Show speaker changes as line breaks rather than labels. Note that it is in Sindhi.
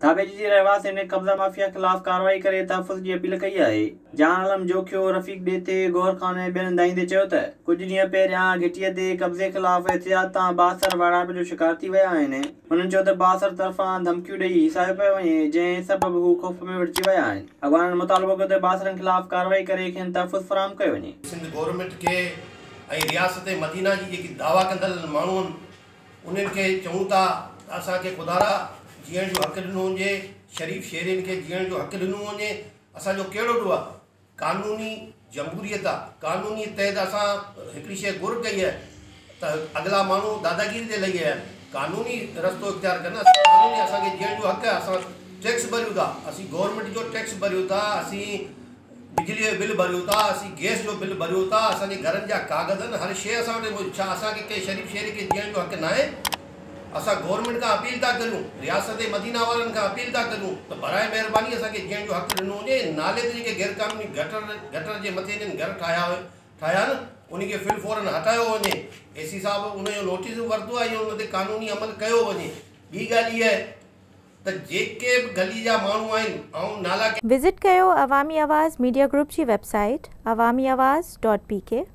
ڌاٻيجي جي رهواسين قبضا مافيا خلاف ڪارروائي ڪري تحفظ جي اپيل ڪئي آهي. جهان عالم جوکيو، رفيق ڏيٿي، گوهر خان ۽ ٻين دانهيندي چيو ته ڪجهه ڏينهن پهريان گهٽيء تي قبضي خلاف احتجاج تان بااثر ويڙهائپ جو شڪار ٿي ويا آهن. هنن چيو ته بااثر طرفان ڌمڪيون ڏئي هيسايو پيو وڃي، جنهن سبب هو خوف ۾ وٺجي ويا آهن. اڳواڻن مطالبو ڪيو ته بااثرن خلاف ڪارروائي ڪري کين تحفظ فراهم ڪيو وڃي.
سنڌ گورنمينٽ کي ۽ رياست مدينه جي جيڪي دعويٰ ڪندڙ ماڻهو آهن انهن کي چئون ٿا ته اسان کي خدارا جيئڻ جو حق ڏنو وڃي، شريف شهرين کي جيئڻ جو حق ڏنو وڃي، اسان جو ڪهڙو ڏوهه آهي؟ قانوني جمهوريت آهي، قانوني تحت اسان هڪڙي شيء گهر ڪئي آهي ته اڳلا ماڻهو داداگيري تي لهي آيا آهن، قانوني رستو اختيار ڪن، اسان قانوني اسان کي جيئڻ جو حق آهي، اسان ٽيڪس ڀريون ٿا، اسين گورنمينٽ جو ٽيڪس ڀريون ٿا، اسين بجليء جو بل ڀريون ٿا، اسين گئس جو بل ڀريون ٿا، اسان جي گهرن جا ڪاغذ آهن، هر شيء اسان وٽ موجود، ڇا اسان کي ڪنهن شريف شهري کي جيئڻ جو حق ناهي؟ اسان گورنمينٽ کان اپيل ٿا ڪريون، رياست مدينه وارن کان اپيل ٿا ڪريون ته براء مهرباني اسان کي جيئڻ جو حق ڏنو وڃي ۽ نالي تي جيڪي غير قانوني گٽر گٽر جي مٿي انهن گهر ٺاهيا ٺاهيا آهن انهي کي في الفورن هٽايو وڃي، اي سي صاحب ان جو نوٽيس به ورتو آهي ۽ ان تي قانوني عمل ڪيو وڃي، ٻي ڳالهه اها آهي ته جيڪي به گلي جا ماڻهو آهن آئون نالا.
وزٽ ڪيو عوامي آواز ميڊيا گروپ جي web site Awami Awaz dot P K.